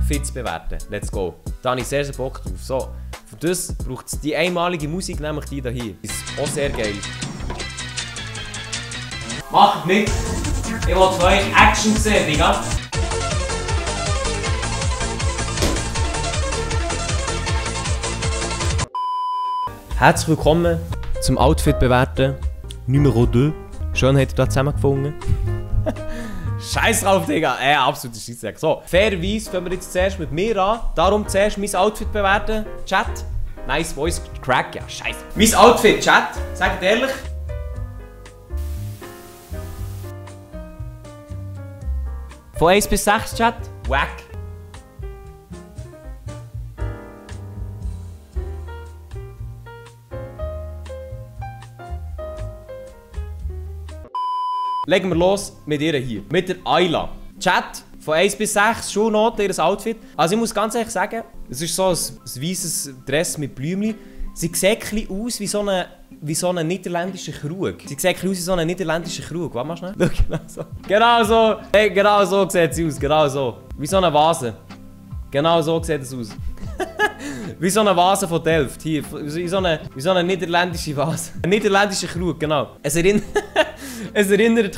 Outfits bewerten. Let's go. Da habe ich sehr Bock drauf. So, für das braucht es die einmalige Musik, nämlich die hier. Ist auch sehr geil. Macht mit! Ich will von euch Action sehen, Digga. Herzlich willkommen zum Outfit bewerten Numero 2. Schön habt ihr da zusammengefunden. Scheiß drauf, Digga. Absolute Scheissdreck. So, fairerweise fangen wir jetzt zuerst mit mir an. Darum zuerst mein Outfit bewerten. Chat. Nice voice crack. Ja, scheiße. Mein Outfit, Chat. Sagt ehrlich. Von 1 bis 6, Chat. Wack. Legen wir los mit ihr hier. Mit der Ayla. Chat, von 1 bis 6, Schulnoten, ihr Outfit. Also ich muss ganz ehrlich sagen, es ist so ein weißes Dress mit Blümchen. Sie sieht ein bisschen aus wie so ein niederländischer Krug. Sie sieht ein bisschen aus wie so ein niederländischer Krug. Warte mal schnell. Genau so. Genau so. Hey, genau so sieht sie aus. Genau so. Wie so eine Vase. Genau so sieht es aus. Wie so eine Vase von Delft. Hier. Wie so eine niederländische Vase. Ein niederländischer Krug, genau. Es erinnert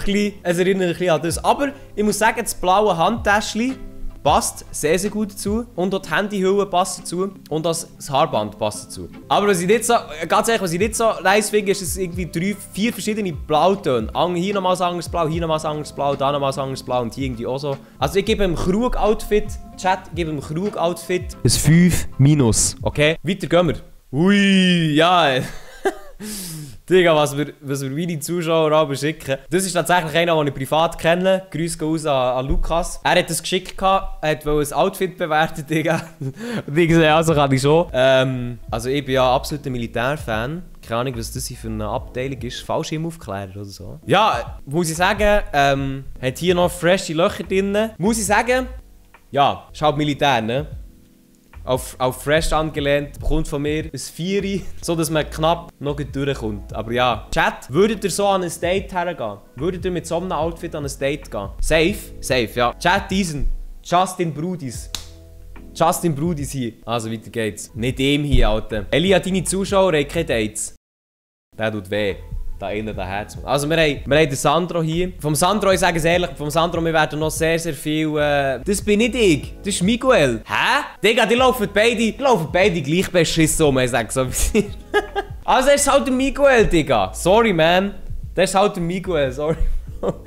ein bisschen an das. Aber ich muss sagen, das blaue Handtäschchen passt sehr, sehr gut dazu. Und auch die Handyhülle passt dazu. Und auch das Haarband passt dazu. Aber was ich nicht so, ganz ehrlich, was ich nicht so nice finde, ist, dass es irgendwie 4 verschiedene Blautöne. Hier nochmal ein anderes Blau, hier nochmal ein anderes Blau, da nochmal ein anderes Blau und hier irgendwie auch so. Also ich gebe dem Krug-Outfit, Chat, ich gebe dem Krug-Outfit ein 5-. Okay? Weiter gehen wir. Ui, ja. Digga, was wir meine Zuschauer aber schicken. Das ist tatsächlich einer, den ich privat kenne. Grüße gehen raus an Lukas. Er hat das geschickt, er wollte ein Outfit bewerten, Digga. Und ich gesagt, also kann ich schon. Also ich bin ja absoluter Militärfan. Keine Ahnung, was das für eine Abteilung ist. Fallschirmaufklärer oder so. Ja, muss ich sagen, hat hier noch frische Löcher drin. Muss ich sagen, ja, ist halt Militär, ne? Auf Fresh angelehnt, bekommt von mir ein 4, so dass man knapp noch durchkommt. Aber ja, Chat, würdet ihr so an ein Date hergehen? Würdet ihr mit so einem Outfit an ein Date gehen? Safe? Safe, ja. Chat diesen. Justin Brudis. Justin Brudis hier. Also weiter geht's. Nicht dem hier, Alter. Elia, deine Zuschauer haben keine Dates. Der tut weh. Da innen, der Herz. Also wir haben den Sandro hier. Vom Sandro, ich sage es ehrlich, vom Sandro, wir werden noch sehr, sehr viel... Das bin nicht ich, das ist Miguel. Hä? Digga, die laufen beide gleich beschissen um, ich sage so wie sie. Also er ist halt der Miguel, Digga. Sorry, man. Der ist halt der Miguel, sorry.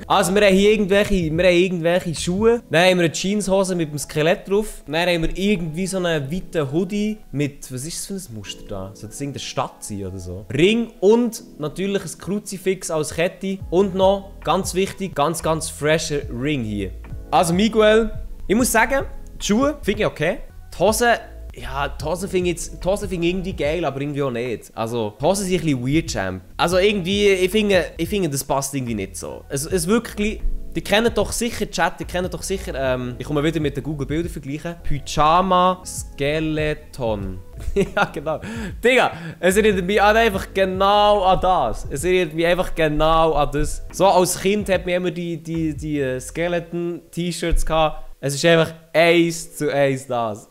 Also wir haben hier irgendwelche Schuhe, dann haben wir eine Jeanshose mit dem Skelett drauf, dann haben wir irgendwie so einen weiten Hoodie mit, was ist das für ein Muster da? Soll das irgendeine Stadt sein oder so? Ring und natürlich ein Kruzifix als Kette und noch, ganz wichtig, ganz fresher Ring hier. Also Miguel, ich muss sagen, die Schuhe finde ich okay, die Hose... Ja, die Hosen finde ich irgendwie geil, aber irgendwie auch nicht. Also, die Hosen sind ein bisschen weird, Champ. Also irgendwie, ich finde, das passt irgendwie nicht so. Es wirklich... Die kennen doch sicher, Chat, ich komme wieder mit den Google-Bildern vergleichen. Pyjama Skeleton. Ja, genau. Digga, es erinnert mich einfach genau an das. Es erinnert mich einfach genau an das. So als Kind hat man immer die Skeleton-T-Shirts gehabt. Es ist einfach 1:1 das.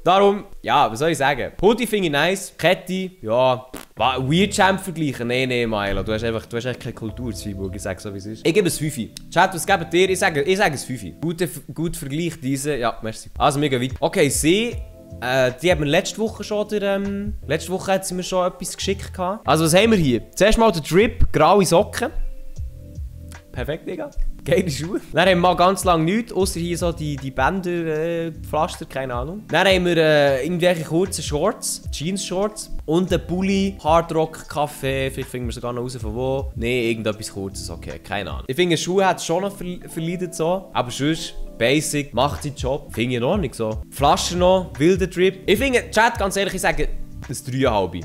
Darum, ja, was soll ich sagen? Hoodie finde ich nice, Kette, ja. Weird Champ vergleichen? Nee, Milo, du hast einfach keine Kultur, Zweiburg, ich sage so wie es ist. Ich gebe es 5. Chat, was gebt ihr? Ich sage es 5. Gut Vergleich, diese, ja, merci. Also, wir gehen weiter. Okay, sie, die haben wir letzte Woche schon, letzte Woche hat sie mir schon etwas geschickt gehabt. Also, was haben wir hier? Zuerst mal der Drip, graue Socken. Perfekt, Digga. Geile Schuhe. Dann haben wir mal ganz lange nichts, außer hier so die Bänder, Pflaster, keine Ahnung. Dann haben wir irgendwelche kurzen Shorts, Jeans-Shorts und einen Pulli, Hardrock-Café, vielleicht finden wir sogar noch raus von wo. Nee, irgendetwas Kurzes, okay, keine Ahnung. Ich finde, Schuhe hat es schon noch verleidet so, aber sonst, basic, macht seinen Job, finde ich noch nicht so. Flaschen noch, wilder Drip. Ich finde, Chat, ganz ehrlich, ich sage, das 3,5.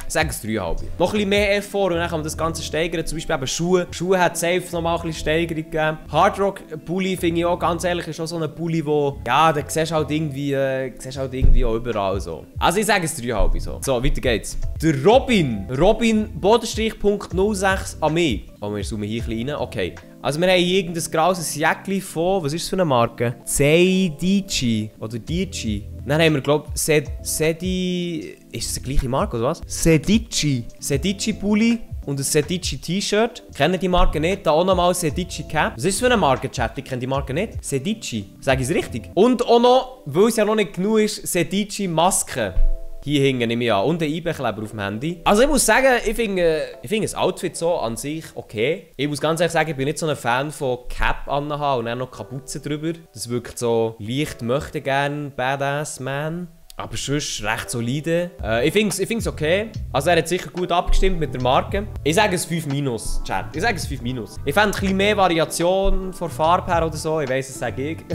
Ich sage es 3,5. Noch ein bisschen mehr Effort und dann kann man das Ganze steigern. Zum Beispiel eben Schuhe. Schuhe hat safe noch mal ein bisschen Steigerung gegeben. Hardrock-Pulli finde ich auch, ganz ehrlich, ist auch so ein Pulli, wo... Ja, da siehst du halt irgendwie auch überall so. Also ich sage es 3,5 so. So, weiter geht's. Der Robin. Robin, Bodenstrich.06 Armee. Oh, wir zoomen hier ein bisschen rein. Okay. Also wir haben hier irgendein graues Jäckchen von, was ist das für eine Marke? Sedici oder Dici. Dann haben wir, glaube ich, Sedi... Ist das die gleiche Marke oder was? Sedici. Sedici Pulli und ein Sedici T-Shirt. Kennen die Marke nicht? Da auch nochmal Sedici Cap. Was ist das für eine Marke, Chat? Ich kenne die Marke nicht. Sedici. Sag ich es richtig? Und auch noch, weil es ja noch nicht genug ist, Sedici Maske. Hier hingen nehme ich an. Und ein eBay-Kleber auf dem Handy. Also ich muss sagen, ich finde das Outfit so an sich okay. Ich muss ganz ehrlich sagen, ich bin nicht so ein Fan von Cap anhaben und dann noch Kapuze drüber. Das wirkt so leicht möchte gern Badass Man. Aber sonst recht solide. Ich finde es okay. Also er hat sicher gut abgestimmt mit der Marke. Ich sage es 5-, Chat. Ich sage es 5-. Ich fände ein bisschen mehr Variation von Farbe her oder so. Ich weiss, das sage ich. Ein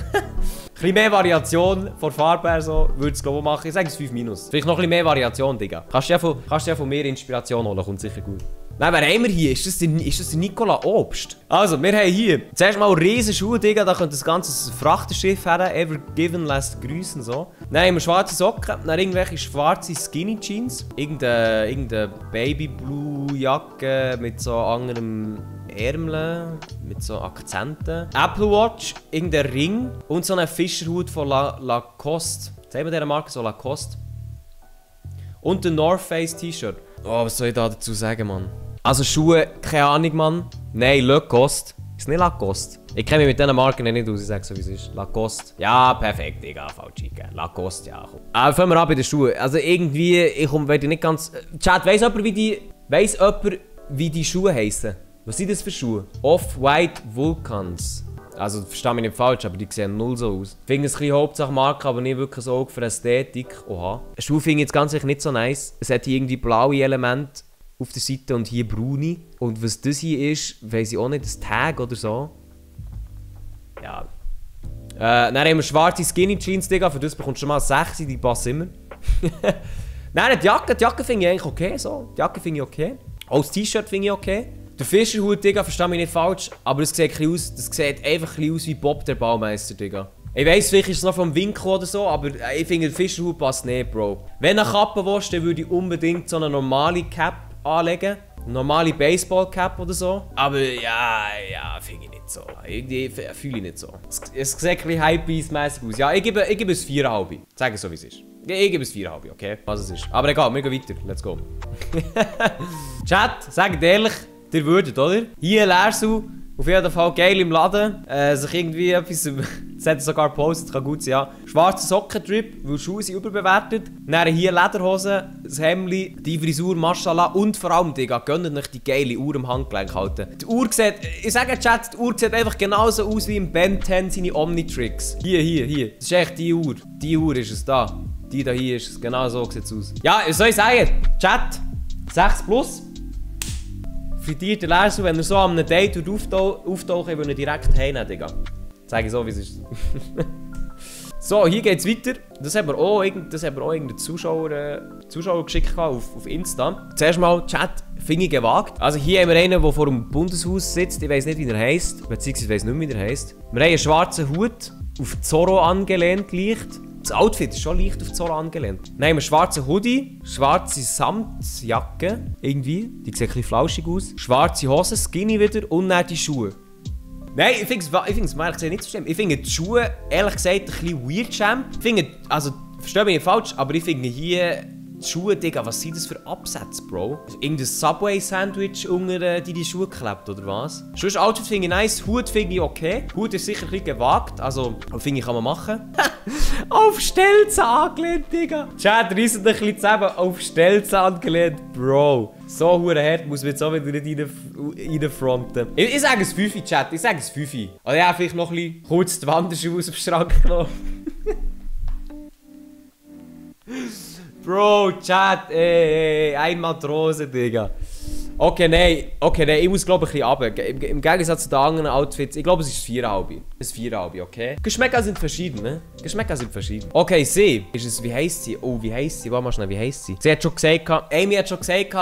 bisschen mehr Variation von Farbe her so, würde es glaube ich machen. Ich sage es 5-. Vielleicht noch ein bisschen mehr Variation, Digga. Kannst du ja von mir Inspiration holen, kommt sicher gut. Nein, wer haben wir hier? Ist das der Nicola Obst? Also, wir haben hier zuerst mal riesen Schuhe, Digga. Da könnte das ganze Frachterschiff her. Ever given lässt grüßen, so. Dann haben wir schwarze Socken, dann irgendwelche schwarze Skinny Jeans. Irgendeine Baby Blue Jacke mit so anderem Ärmeln, mit so Akzenten. Apple Watch, irgendein Ring und so einen Fischerhut von Lacoste. Sagen wir dieser Marke so Lacoste. Und ein North Face T-Shirt. Oh, was soll ich da dazu sagen, Mann? Also Schuhe, keine Ahnung, Mann. Nein, Lacoste. Ist nicht Lacoste. Ich kenne mich mit diesen Marken nicht aus, ich sage so wie es ist. Lacoste. Ja, perfekt, Digga, falsch eingegeben. Lacoste, ja, komm. Aber fangen wir an bei den Schuhen. Also irgendwie, ich werde nicht ganz... Chat, weiss jemand, wie die Schuhe heissen? Was sind das für Schuhe? Off-White Vulcans. Also, verstehe mich nicht falsch, aber die sehen null so aus. Ich finde es ein bisschen Hauptsache Marke, aber nicht wirklich so für Ästhetik. Oha. Schuhe finde ich jetzt ganz sicher nicht so nice. Es hat hier irgendwie blaue Elemente auf der Seite und hier braune. Und was das hier ist, weiss ich auch nicht, das Tag oder so. Ja. Dann haben wir schwarze Skinny Jeans, Digga. Für das bekommst du schon mal 6, die passen immer. Nein, die Jacke finde ich eigentlich okay. So. Die Jacke finde ich okay. Auch das T-Shirt finde ich okay. Der Fischerhut, Digga, verstehe mich nicht falsch, aber das sieht einfach ein aus wie Bob der Baumeister, Digga. Ich weiss, vielleicht ist es noch vom Winkel oder so, aber ich finde, der Fischerhut passt nicht, Bro. Wenn du eine Kappe willst, dann würde ich unbedingt so eine normale Cap anlegen. Eine normale Baseball-Cap oder so. Aber ja, finde ich nicht so. Irgendwie fühle ich nicht so. Es sieht ein bisschen Hypebeast-mässig aus. Ja, ich gebe es 4,5. Sag es so, wie es ist. Ich gebe es 4,5, okay? Was es ist. Aber egal, wir gehen weiter. Let's go. Chat, sagt ehrlich, ihr würdet, oder? Hier lernst du auf jeden Fall geil im Laden. Sich irgendwie etwas... Das hat er sogar gepostet, kann gut sein, ja. Schwarzer Sockentrip, weil Schuhe sind überbewertet. Dann hier Lederhosen, das Hemdli, die Frisur, Maschallah und vor allem, Digga, gönnt euch die geile Uhr am Handgelenk halten. Die Uhr sieht... Ich sage Chat, die Uhr sieht einfach genauso aus wie im Ben 10 seine Omnitrix. Hier. Das ist echt die Uhr. Die Uhr ist es da. Die da hier ist es. Genau so sieht es aus. Ja, was soll ich sagen? Chat, 6+. Frittierter Lehrstuhl, wenn er so an einem Date auftauchen, würde ich direkt heimnehmen, Digga. Sag ich so, wie es ist. So, hier geht's weiter. Das haben wir auch irgendeinen Zuschauer geschickt auf Insta. Zuerst mal, Chat, finde ich gewagt. Also hier haben wir einen, der vor dem Bundeshaus sitzt. Ich weiss nicht, wie er heisst. Beziehungsweise ich weiss nicht, wie er heisst. Wir haben einen schwarzen Hut, auf Zorro angelehnt leicht. Das Outfit ist schon leicht auf Zorro angelehnt. Dann haben wir einen schwarzen Hoodie, schwarze Samtjacke, irgendwie. Die sieht ein bisschen flauschig aus. Schwarze Hose, Skinny wieder und dann die Schuhe. Nein, ich finde es ehrlich gesagt nicht so schlimm. Ich finde die Schuhe, ehrlich gesagt, ein bisschen weird schäm. Ich finde, also, verstehe mich nicht falsch, aber ich finde hier die Schuhe, Digga, was sind das für Absätze, Bro? Irgendein Subway-Sandwich unter die Schuhe geklebt, oder was? Sonst Outfit finde ich nice, Hut finde ich okay. Hut ist sicher ein bisschen gewagt, also, finde ich, kann man machen. Auf Stelzen angelehnt, Digga. Chat, reissen ein bisschen zusammen. Auf Stelzen angelehnt, Bro. So hart muss man jetzt auch wieder nicht reinfronten. Ich sage es 5, Chat. Ich sage es 5. Oder ja, vielleicht noch ein bisschen kurz die Wanderschuhe aus dem Schrank genommen. Bro, Chat, ey, ein Matrose, Digga. Okay, nein, ich muss glaube ich ein bisschen runter. Im Gegensatz zu den anderen Outfits, ich glaube es ist 4,5. Es ist 4,5, okay? Geschmäcker sind verschieden, ne? Okay, sie. Ist es, wie heisst sie? Oh, wie heisst sie? Warte mal schnell, wie heisst sie? Sie hat schon gesagt, Amy hat schon gesagt,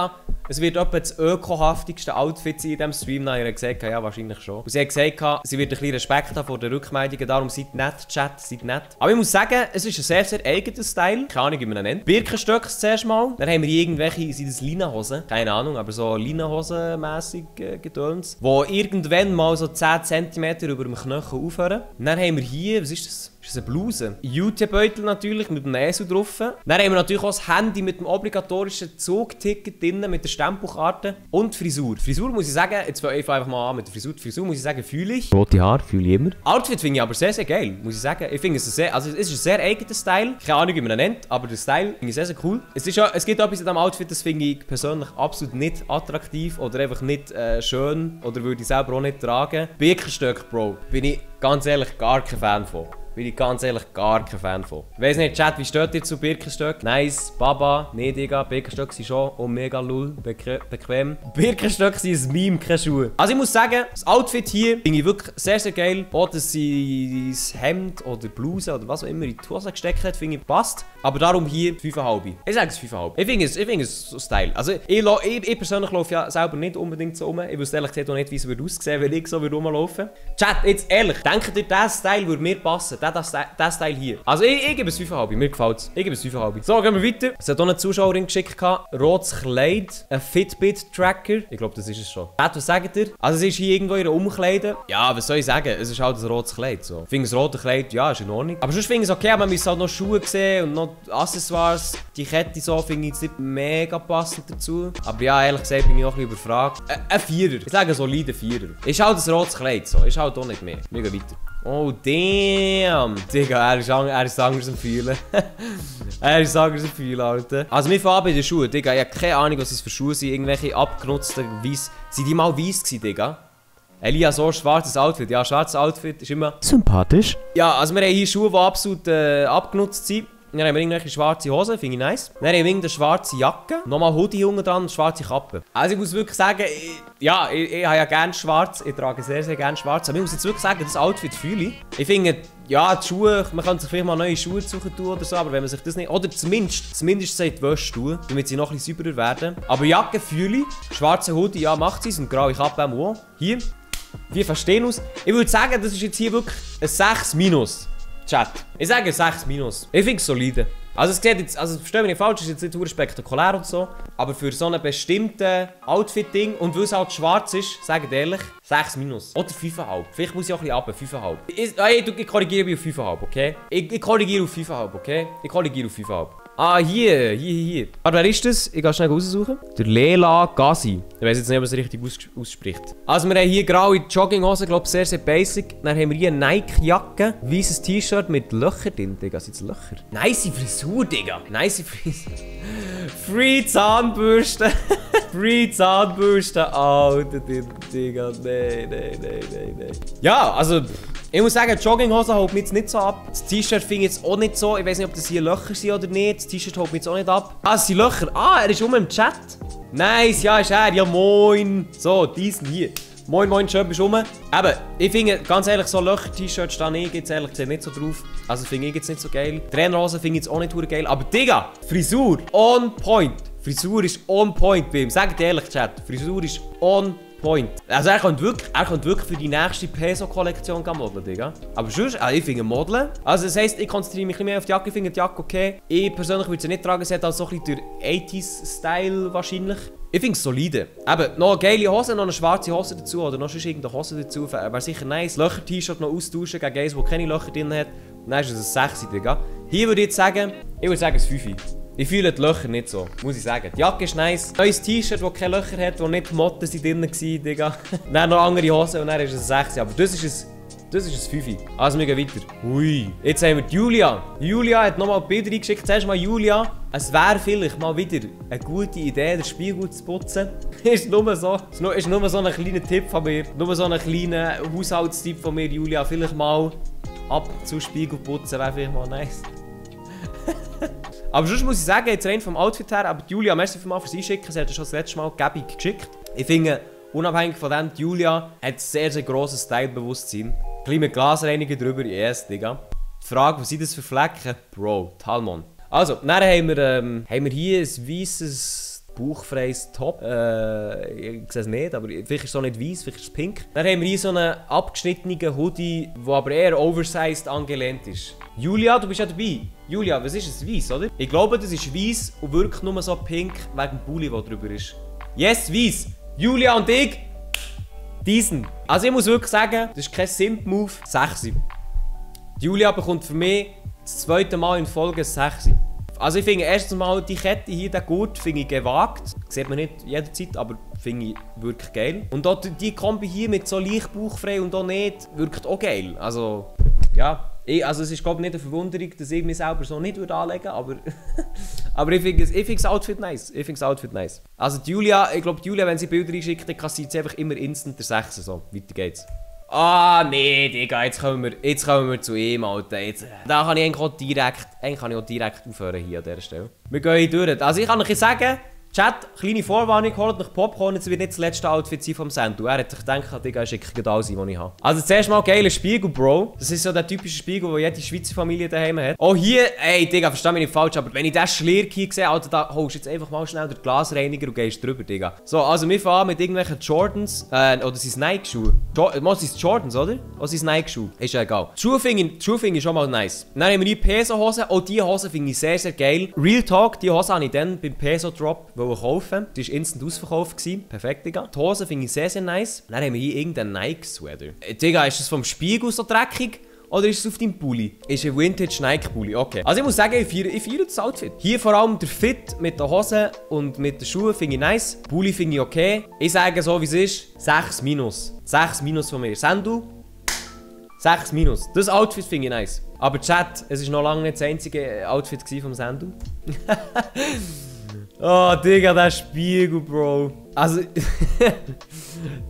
es wird etwa das ökohaftigste Outfit sein in diesem Stream. Dann hat er gesagt, ja, wahrscheinlich schon. Und sie hat gesagt, sie wird ein bisschen Respekt haben vor den Rückmeldungen, darum seid nett, Chat, seid nett. Aber ich muss sagen, es ist ein sehr, sehr eigener Style. Keine Ahnung, wie man ihn nennt. Birkenstöcke zuerst mal. Dann haben wir hier irgendwelche, sind das Leinenhosen? Keine Ahnung, aber so Leinenhosen-mässig Gedöns. Die irgendwann mal so 10 cm über dem Knöchel aufhören. Und dann haben wir hier, was ist das? Ist das eine Bluse? Jutebeutel natürlich, mit dem Esel drauf. Dann haben wir natürlich auch das Handy mit dem obligatorischen Zugticket drin, mit der Stempelkarte. Und Frisur. Frisur muss ich sagen, jetzt fange ich einfach mal an mit der Frisur. Die Frisur muss ich sagen, fühle ich. Rote Haare fühle ich immer. Outfit finde ich aber sehr, sehr geil, muss ich sagen. Ich finde es es ist ein sehr eigener Style. Keine Ahnung, wie man ihn nennt, aber der Style finde ich sehr, sehr cool. Es gibt etwas in diesem Outfit, das finde ich persönlich absolut nicht attraktiv oder einfach nicht schön oder würde ich selber auch nicht tragen. Birkenstöcke, Bro, bin ich ganz ehrlich gar kein Fan von. Bin ich ganz ehrlich gar kein Fan von. Ich weiss nicht, Chat, wie steht ihr zu Birkenstöcken? Nice, Baba, nee, Digga, Birkenstöcke sind schon mega lull, bequem. Birkenstöcke sind ein Meme, keine Schuhe. Also ich muss sagen, das Outfit hier finde ich wirklich sehr, sehr geil. Auch, dass sie das Hemd oder Bluse oder was auch immer in die Hose gesteckt hat, finde ich passt. Aber darum hier 5,5. Ich sage es 5,5. Ich finde es so Style. Also ich persönlich laufe ja selber nicht unbedingt so rum. Ich wüsste ehrlich gesagt auch nicht, wie es aussehen würde, wenn ich so rumlaufen würde. Chat, jetzt ehrlich, denkt ihr, dieser Style würde mir passen? Der Style hier. Also ich gebe es 5,5. Mir gefällt es. Ich gebe es 5,5. So, gehen wir weiter. Es hat auch eine Zuschauerin geschickt. Rotes Kleid. Ein Fitbit-Tracker. Ich glaube, das ist es schon. Was sagt ihr? Also es ist hier irgendwo in der Umkleide. Ja, was soll ich sagen? Es ist halt ein rotes Kleid. So. Ich finde das rote Kleid, ja, ist in Ordnung. Aber sonst finde ich es okay. Man muss halt noch Schuhe sehen und noch Accessoires. Die Kette so finde ich jetzt nicht mega passend dazu. Aber ja, ehrlich gesagt bin ich auch ein bisschen überfragt. Ein Vierer. Ich sage einen soliden Vierer. Ist halt ein rotes Kleid. So. Ist halt auch nicht mehr. Wir gehen weiter. Oh, damn! Digga, er ist anders am Fühlen. Er ist anders am Fühlen, Alter. Also, wir fahren bei den Schuhen, Digga. Ich habe keine Ahnung, was das für Schuhe sind. Irgendwelche abgenutzten Weiss. Sind die mal weiss gewesen, Digga? Elia, so ein schwarzes Outfit. Ja, schwarzes Outfit ist immer sympathisch. Ja, also wir haben hier Schuhe, die absolut abgenutzt sind. Dann haben wir irgendwelche schwarze Hosen, finde ich nice. Dann haben wir irgendeine schwarze Jacke. Nochmal Hoodie unten dran und schwarze Kappe. Also ich muss wirklich sagen, ich habe ja gerne schwarz. Ich trage sehr, sehr gerne schwarz. Aber ich muss jetzt wirklich sagen, das Outfit fühle ich. Ich finde, ja, die Schuhe, man kann sich vielleicht mal neue Schuhe suchen tun oder so, aber wenn man sich das nicht... Oder zumindest die Wäsche tun, damit sie noch ein bisschen sauberer werden. Aber Jacke fühle ich. Schwarze Hoodie, ja, macht sie und graue Kappe auch. Hier. Wir verstehen uns. Ich würde sagen, das ist jetzt hier wirklich ein 6-. Chat. Ich sage 6-. Ich finde es solide. Also es sieht jetzt, also verstehe mich nicht falsch, es ist jetzt nicht spektakulär und so. Aber für so ein bestimmtes Outfit-Ding und weil es halt schwarz ist, sage ich ehrlich, 6-. Oder 5,5. Vielleicht muss ich auch ein bisschen runter, 5,5. Ich korrigiere mich auf 5,5, okay? Ich korrigiere auf 5,5, okay? Ich korrigiere auf 5,5. Ah, hier. Aber wer ist das? Ich gehe schnell raussuchen. Der Lela Gazi. Ich weiß jetzt nicht, ob er es richtig ausspricht. Also wir haben hier graue Jogginghose, glaube ich, sehr, sehr basic. Dann haben wir hier eine Nike-Jacke, weißes T-Shirt mit Löchern drin. Digga, sind es Löcher? Nice Frisur, Digga. Nice Frisur. Free Zahnbürste. Free Zahnbürste. Alter, Digga. Nee. Ja, also... Ich muss sagen, die Jogginghose holt mich jetzt nicht so ab. Das T-Shirt finde ich jetzt auch nicht so. Ich weiß nicht, ob das hier Löcher sind oder nicht. Das T-Shirt holt mich jetzt auch nicht ab. Ah, es sind Löcher. Ah, er ist im Chat. Nice, ja, ist er. Ja, moin. So, diesen hier. Moin, schön bist du rum. Eben, ich finde, ganz ehrlich, so Löcher-T-Shirts stehe ich jetzt ehrlich gesagt nicht so drauf. Also finde ich jetzt nicht so geil. Trainerhose finde ich jetzt auch nicht geil. Aber Digga, Frisur on point. Frisur ist on point bei ihm. Sagt ehrlich, Chat. Frisur ist on point. Also er könnte wirklich für die nächste Peso-Kollektion modeln, Digga. Aber sonst, ich finde modeln. Also das heisst, ich konzentriere mich ein bisschen mehr auf die Jacke. Ich finde die Jacke okay. Ich persönlich würde sie nicht tragen. Sie hat also so ein bisschen den 80s-Style wahrscheinlich. Ich finde es solide. Eben, noch eine geile Hose, noch eine schwarze Hose dazu oder noch sonst irgendeine Hose dazu. Wäre sicher nice. Löcher-T-Shirt noch austauschen gegen eins, das keine Löcher drin hat. Dann ist es ein 6, Digga. Hier würde ich jetzt sagen, ein 5. Ich fühle die Löcher nicht so, muss ich sagen. Die Jacke ist nice. Neues T-Shirt, das keine Löcher hat, wo nicht Motten drin waren, Digga. Dann noch andere Hose und dann ist es ein 6. Aber das ist ein 5. Also wir gehen weiter. Hui. Jetzt haben wir die Julia. Julia hat nochmal Bilder eingeschickt. Zuerst mal Julia. Es wäre vielleicht mal wieder eine gute Idee, den Spiegel zu putzen. Ist nur so ein kleiner Tipp von mir. Nur so ein kleiner Haushaltstipp von mir, Julia. Vielleicht mal ab zu Spiegel putzen wäre vielleicht mal nice. Aber sonst muss ich sagen, jetzt rein vom Outfit her, aber Julia, merci vielmals fürs Einschicken. Sie hat ja schon das letzte Mal gäbig geschickt. Ich finde, unabhängig von dem, Julia hat sehr, sehr grosses Stylebewusstsein. Ein bisschen mit Glasreiniger drüber, yes, Digga. Die Frage, was sind das für Flecken? Bro, Talmon. Also, dann haben wir hier ein weisses bauchfreies Top. Ich sehe es nicht, aber vielleicht ist es auch nicht weiß, vielleicht ist es pink. Dann haben wir hier so einen abgeschnittenen Hoodie, der aber eher oversized angelehnt ist. Julia, du bist ja dabei. Julia, was ist es? Weiß, oder? Ich glaube, das ist weiß und wirklich nur so pink wegen dem Pulli, der drüber ist. Yes, weiß. Julia und ich, diesen. Also ich muss wirklich sagen, das ist kein Simp-Move. 6. Julia bekommt für mich das zweite Mal in Folge 6. Also ich finde erstens mal die Kette hier, der Gurt, finde ich gewagt. Sieht man nicht jederzeit, aber finde ich wirklich geil. Und auch die Kombi hier mit so leicht bauchfrei und auch nicht, wirkt auch geil. Also, ja. Also es ist glaube ich nicht eine Verwunderung, dass ich mich selber so nicht anlegen würde, aber ich finde das Outfit nice. Ich finde das Outfit nice. Also die Julia, ich glaube Julia, wenn sie Bilder einschickt, dann kassiert sie einfach immer instant der 6. So, weiter geht's. Ah, nee, Digga, jetzt kommen wir zu ihm, Alter. Da kann ich eigentlich auch direkt aufhören hier an dieser Stelle. Wir gehen hier durch. Also ich kann euch sagen, Chat, kleine Vorwarnung, holt nach Popcorn, jetzt wird nicht das letzte Outfit sein vom Sandu. Er hat sich gedacht, Digga, schicke ich alles ein, was ich habe. Also zuerst mal geiler Spiegel, Bro. Das ist so der typische Spiegel, den jede Schweizer Familie daheim hat. Auch hier, ey, Digga, versteh mich nicht falsch, aber wenn ich diesen Schlirk hier sehe, Alter, da holst du jetzt einfach mal schnell den Glasreiniger und gehst drüber, Digga. So, also wir fahren mit irgendwelchen Jordans, oder sind es Nike-Schuhe? Sind es Jordans, oder? Oder sind es Nike-Schuhe? Ist ja egal. Die Schuhe finde ich schon mal nice. Dann haben wir die Peso-Hosen. Auch diese Hosen finde ich sehr, sehr geil. Real Talk, die Hose habe ich dann beim Peso-Drop kaufen. Die war instant ausverkauft. Perfekt, Digga. Die Hose finde ich sehr, sehr nice. Dann haben wir hier irgendeinen Nike-Sweater. Digga, ist das vom Spiegel so dreckig? Oder ist es auf deinem Pulli? Ist ein Vintage Nike-Pulli, okay. Also ich muss sagen, ich feiere das Outfit. Hier vor allem der Fit mit den Hosen und mit den Schuhen finde ich nice. Pulli finde ich okay. Ich sage so, wie es ist, 6-. 6- von mir. Sandu? 6-. Das Outfit finde ich nice. Aber Chat, es war noch lange nicht das einzige Outfit vom Sandu. Oh, Digga, der Spiegel, Bro. Also,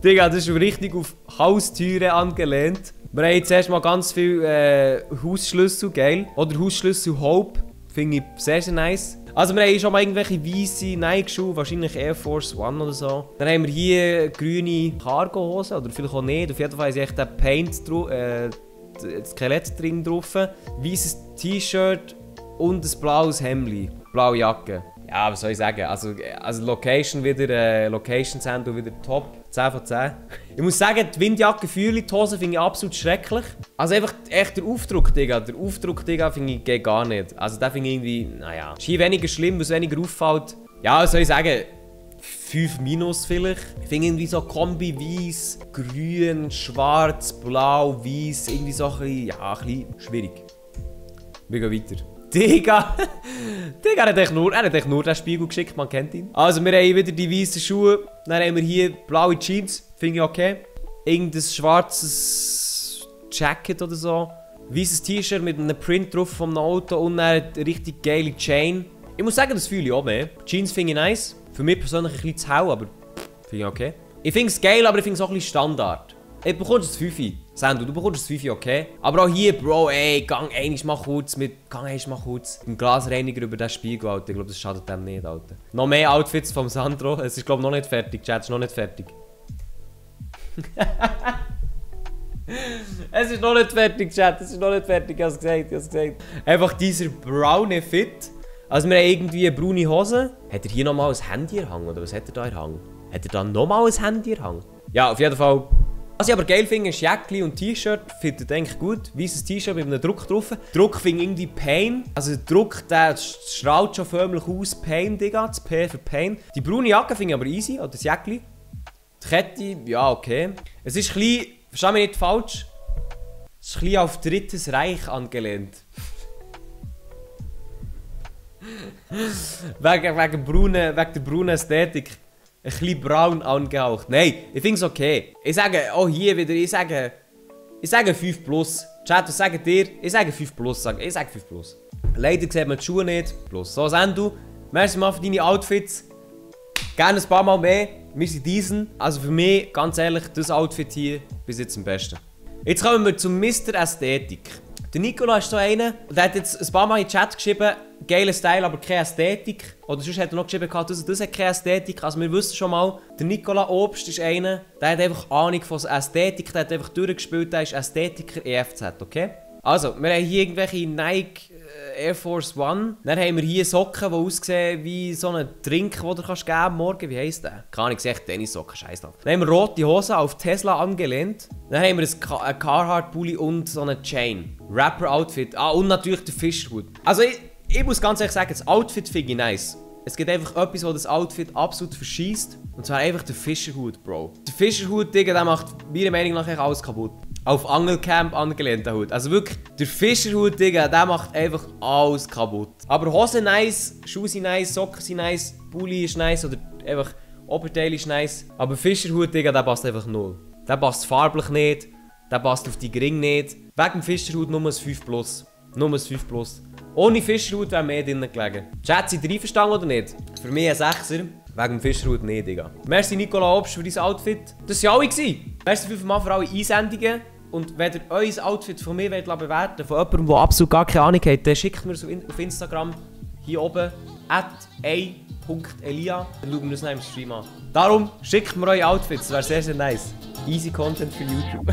Digga, das ist schon richtig auf Haustüren angelehnt. Wir haben jetzt erstmal ganz viele Hausschlüssel, geil. Oder Hausschlüssel Hope, finde ich sehr, sehr nice. Also wir haben schon mal irgendwelche weiße Nike-Schuhe, wahrscheinlich Air Force One oder so. Dann haben wir hier grüne Cargo-Hosen, oder vielleicht auch nicht. Auf jeden Fall ist echt der Paint, das Skelett drin drauf. Weißes T-Shirt und ein blaues Hemdli, blaue Jacke. Ja, was soll ich sagen? Also Location wieder, Location-Sendung wieder top. 10 von 10. Ich muss sagen, die Windjacke fühle ich, die Hose finde ich absolut schrecklich. Also einfach echt der Aufdruck, Digga. Der Aufdruck, Digga, finde ich geht gar nicht. Also der finde ich irgendwie, naja. Ist hier weniger schlimm, weil es weniger auffällt. Ja, was soll ich sagen? 5- vielleicht. Ich finde irgendwie so Kombi, weiß, grün, schwarz, blau, weiß. Irgendwie so ein bisschen, ja, ein bisschen schwierig. Wir gehen weiter. Digga! Digga, er hat echt nur den Spiegel geschickt, man kennt ihn. Also, wir haben hier wieder die weißen Schuhe. Dann haben wir hier blaue Jeans, finde ich okay. Irgendein schwarzes Jacket oder so. Weißes T-Shirt mit einem Print drauf vom Auto und eine richtig geile Chain. Ich muss sagen, das fühle ich auch mehr. Jeans finde ich nice. Für mich persönlich ein bisschen zu hell, aber finde ich okay. Ich finde es geil, aber ich finde es auch ein bisschen Standard. Du bekommst ein 5. Sandu, du bekommst ein 5, okay? Aber auch hier, Bro, ey, gang einmal kurz mit dem Glasreiniger über den Spiegel, Alter. Ich glaube, das schadet dem nicht, Alter. Noch mehr Outfits vom Sandro. Es ist, glaube ich, noch nicht fertig. Chat, es ist noch nicht fertig. Es ist noch nicht fertig, Chat. Es ist noch nicht fertig, ich hab's gesagt. Einfach dieser braune Fit. Also, wir haben irgendwie eine braune Hose. Hat er hier nochmal ein Handy in Hang, oder was hat er da in Hang? Hat er da nochmal ein Handy in Hang? Ja, auf jeden Fall. Was ich aber geil finde, ist Jäckli und T-Shirt. Findet eigentlich gut. Weißes T-Shirt mit einem Druck drauf. Druck finde ich irgendwie Pain. Also der Druck, der strahlt schon förmlich aus. Pain, Digga. Das P für Pain. Die braune Jacke finde ich aber easy. Oder das Jäckli. Die Kette, ja, okay. Es ist ein bisschen, versteh mich nicht falsch. Es ist ein bisschen auf Drittes Reich angelehnt. wegen der braunen Ästhetik. Ein bisschen braun angehaucht. Nein, ich finde es okay. Ich sage auch hier wieder, ich sage 5+. Chat, was sagt ihr? Ich sage 5+. Ich sage 5+. Leider sieht man die Schuhe nicht. Plus. So, Sandu, merci mal für deine Outfits. Gerne ein paar Mal mehr. Wir sind diesen. Also für mich, ganz ehrlich, das Outfit hier bis jetzt am besten. Jetzt kommen wir zum Mr. Ästhetik. Der Nicola ist so einer, der hat jetzt ein paar Mal in den Chat geschrieben, geiler Style, aber keine Ästhetik. Oder sonst hat er noch geschrieben, das hat keine Ästhetik. Also wir wissen schon mal, der Nicola Obst ist einer, der hat einfach Ahnung von Ästhetik, der hat einfach durchgespielt, der ist Ästhetiker EFZ, okay? Also, wir haben hier irgendwelche Nike Air Force One. Dann haben wir hier Socken, die aussehen wie so ein Drink, den du kannst geben morgen. Wie heisst der? Keine Ahnung, echt Tennissocken, scheiß drauf. Dann haben wir rote Hosen auf Tesla angelehnt. Dann haben wir ein Carhartt-Pulli und so eine Chain. Rapper-Outfit. Ah, und natürlich der Fischerhut. Also, ich muss ganz ehrlich sagen, das Outfit finde ich nice. Es gibt einfach etwas, was das Outfit absolut verschießt. Und zwar einfach der Fischerhut, Bro. Der Fischerhut, Digga, der macht meiner Meinung nach alles kaputt. Auf Angelcamp angelehnt, der Hut. Also wirklich, der Fischerhut, Digga, der macht einfach alles kaputt. Aber Hosen nice, Schuhe sind nice, Socken sind nice, Pulli ist nice oder einfach Oberteil ist nice. Aber Fischerhut, Digga, der passt einfach null. Der passt farblich nicht, der passt auf die Gring nicht. Wegen dem Fischerhut nur ein 5+. Nur ein 5+. Ohne Fischerhut wäre mehr drinnen gelegen. Chat, seid ihr einverstanden oder nicht? Für mich ein 6er. Wegen dem Fischerhut nicht, Digga. Merci Nicola Obst für dein Outfit. Das waren alle. Merci vielmals für alle Einsendungen. Und wenn ihr euer Outfit von mir bewerten wollt, von jemandem, der absolut gar keine Ahnung hat, dann schickt mir es auf Instagram hier oben @a.elia. Dann schauen wir uns noch im Stream an. Darum schickt mir eure Outfits, das wäre sehr, sehr nice. Easy Content für YouTube.